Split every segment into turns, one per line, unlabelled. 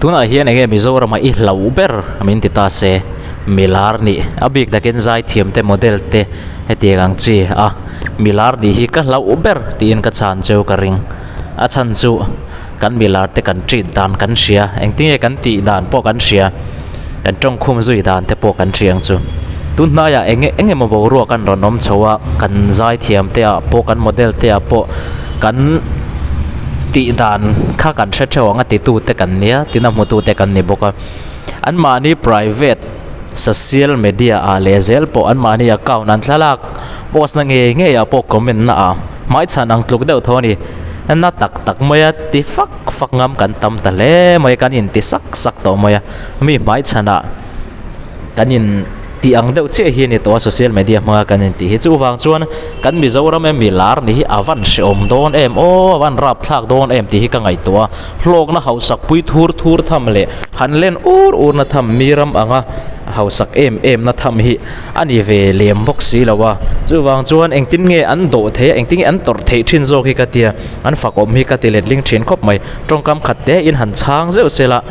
Tunah hian enge Mizorama i hlauh ber min ti ta se, milar nih a bik takin zaithiam te model te hetiang ang chi a milar nih hi ka hlauh ber tiin ka chhan cheu ka ring. A chhan chu kan milar te kan treat dan kan hria, engtinge kan tih dan pawh kan hria, kan tawngkhum zui dan te pawh kan hria ang chu. Tun hnaiah enge eng emaw boruak an rawn awm chho a, kan zaithiam te ah pawh kan model te ah pawh kan tih dan kha kan hre theuh ang a titu te kan nia tina hmutu te kan ni bawk a. Anmahni private social media ah leh zel pawh anmahni account an thlalak post na ngei ngei ah pawh comment na ah hmaichhan ang tluk deuh tho a ni. Na tak tak mai a ti fak fak ngam kan tam ta hle mai a kan inti sak sak tawh mai a mi hmaichhan ah kan in tih ang deuh chiah hi a ni tawh a social media hmanga kan intih hi chuvang chuan kan Mizoram emi lar ni hi a van hrehawm dawn em aw a van rapthlak dawn em tih hi ka ngaihtuah a hlawkna hausak pui thur thur tham leh han len ur ur na tham mi ram anga hausak em em na tham hi a ni ve lem bawk si lo a chuvang chuan engtin nge an dawh theih a engtin nge an tawrh theih thin zawk hi ka tia an fakawm hi ka ti letling thin khawp mai tawngkam khat te in han chhang zeuh sela.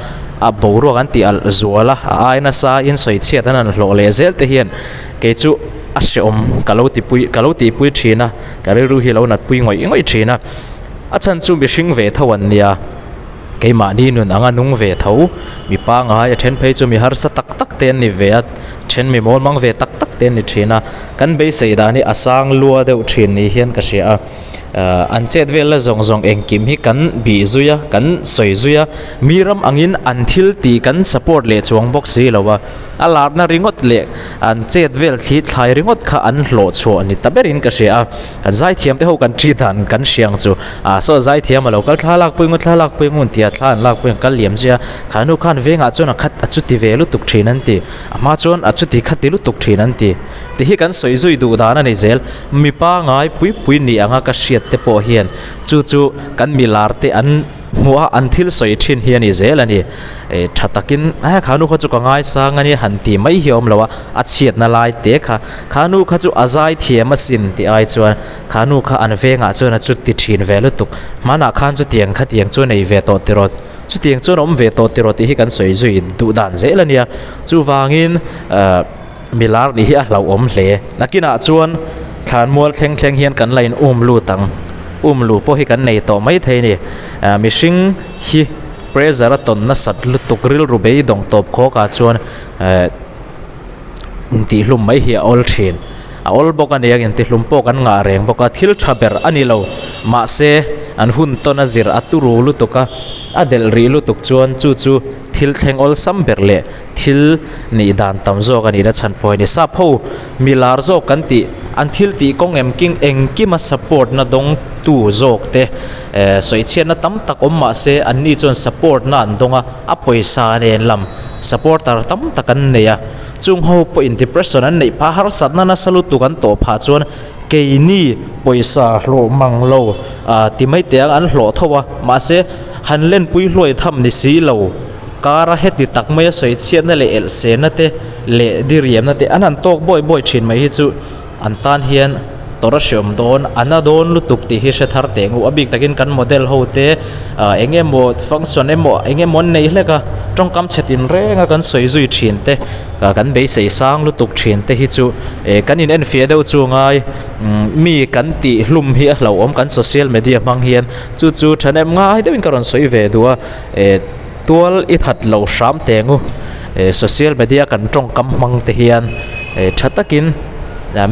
A boruak an tih alh zual a, a ai nasa in sawi chhiat an han hlawh leh zel te hian kei chu a hreawm ka lo ti pui ka lo tih pui thin a, ka rilru hi lo nat pui ngawih ngawih thin a. A chhan chu mihring ve tho an nia, keimahni nun anga nung ve tho, mi pangai a then phei chu mi harsa tak tak te an ni ve a, then mi mawl mang ve tak tak te an ni thin a, kan beisei dan hi a sang lua deuh thin ni hian ka hria a. An chet vel la zawng zawng engkim hi kan bih zui a, kan sawi zui a, mi ram angin an thil tih kan support leh chuang bawk si lo a, a larna ringawt leh an chet vel thli thlai ringawt kha an hlawh chhuah ni ta berin ka hria a, kan zaithiam te ho kan ṭi dan kan hria ang chu, ah saw zaithiam a lo kal thla lak pui ngun thla lak pui ngun tia thla an lak pui ang kal liam zui a, kha nu khan vengah chuan a khat a chuti ve lutuk ṭhin an ti, a hma chuan a chuti khati lutuk ṭhin an ti. Ti hi kan sawi zui duh dan a ni zel. Mi pangai pui pui ni anga ka hriat te pawh hian chu chu kan milar te an hmuh a, an thil sawi thin hi a ni zel a ni. E tha takin a kha nu kha chu ka ngaisang a nia han ti mai hi a awm lo a, a chhiatna lai te kha kha nu kha chu a zai thiam asin tih ai chuan kha nu kha an vengah chuan a chu ti thin ve lutuk. Hmanah khan chutiang khatiang chu a nei ve tawh tiraw chutiang chuan a awm ve tawh tiraw tih hi kan sawi zui duh dan zel a nia. Chuvangin eh. Milar nih hi a hlauhawm hle. Nakinah chuan thlanmual thleng thleng hian kan la in um lut ang. Um lu pawh hi kan nei tawh mai thei a ni. Mihring hi pressure a tawn nasat lutuk rilru beidawng tawp khawkah chuan intihlum mai hi a awl thin. A awl bawk a nia intihlum pawh kan ngah reng bawk a, thil tha ber a ni lo. Mahse an hun tawn a zir a turu lutuk a, a delh rih lutuk chuan chu chu thil thleng awlsam ber leh Thil nih dan tam zawk a nihna chhan pawh a ni. Sap ho mi lar zawk kan tih, an thil tih kawng em king engkima support na dawng tu zawk te eh sawichhiatna tam tak awm mah se anni chuan support na an dawng a, a pawisa nen lam supporter tam tak an nei a. Chung ho pawhin depression an neih phah harsatna nasa lutuk an tawh phah chuan keini pawisa hlawh mang lo ah ti mai teh ang an hlawh tho a, mahse han lenpui hluai tham ni si lo. Kara heti tak maia sawi chhiatna leh elhsehna te leh diriamna te an han tawk bawi bawi thin mai hi chu an tan hian tawrh a hreawm dawn, a na dawn lutuk tih hi hre thar teh ang u. A bik takin kan model ho te ah eng emaw function emaw eng emaw an nei hlek a, tawngkam chhe tin renga kan sawi zui thin te ah kan beisei sang lutuk thin te hi chu eh kan in enfiah deuh chu ngai mi kan tih hlum hi a hlauhawm kan social media hmang hian chu chu thahnem ngai deuhin ka rawn sawi ve duh a eh. Tual i that lo hram teng u. Social media kan tawngkam hmang te hian tha takin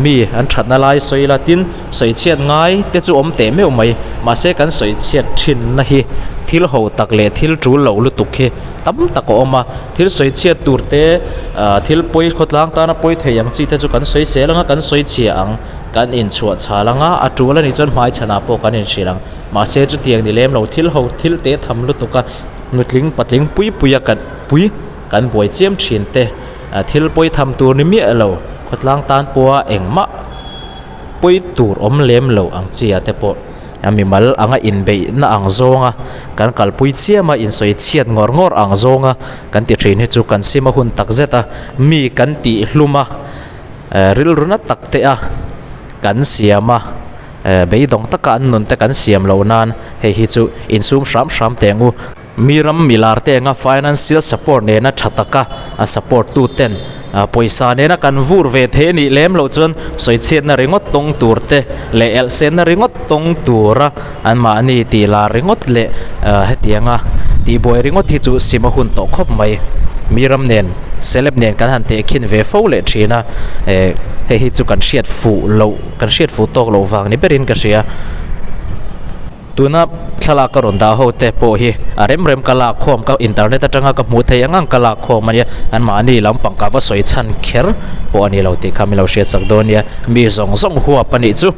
mi an thatna lai sawi la tin sawi chhiat ngai te chu awm teh meuh mai. Mahse kan sawi chhiat thinna hi thil ho tak leh thil tul lo lutuk hi tam tak a awm a. Thil sawi chhiat tur te thil pawi khawtlang tana pawi thei ang chi te chu kan sawi sel ang a kan sawi chhia ang. Kan inchhuah chhal ang a, a tul a nih chuan hmaichhanah pawh kan inhrilh ang. Mahse chutiang ni lem lo thil ho thil te tham lutuk a, nutling patling pui pui a kan pui kan buai chiam thin te, thil pawi tham tur ni miah lo khawtlang tan pawha engmah pawi tur awm lem lo ang chi ah te pawh a mimal anga inbeihna ang zawnga kan kalpui chiam a insawi chhiat ngawr ngawr ang zawnga kan ti thin hi chu kan sim a hun tak zet a, mi kan tih hlum a rilru na tak te a kan siam a. Beidawng taka an nun te kan siam loh nan hei hi chu insum hram hram teh ang u. Mi ram milar te anga financial support nena tha taka a support tu ten pawisa nena kan vur ve thei a nih lem loh chuan sawichhiatna ringawt tawng tur te leh elhsenna ringawt tawng tura anmahni tih lar ringawt leh hetianga tihbuai ringawt hi chu sim a hun tawh khawp mai. Mi ram nen celeb nen kan han tehkhin ve fo leh thin a, hei hi chu kan hriat fuh loh kan hriat fuh tawk loh vang ni berin ka hria. Tuna thlalak ka rawn dah ho te pawh hi a rem rem ka lak khawm ka internet atanga ka hmuh theih ang ang ka lak khawm a nia anmahni lampang ka va sawi chhan kher pawh a ni lo tih kha min lo hriat chak dawn nia mi zawng zawng huap a nih chu.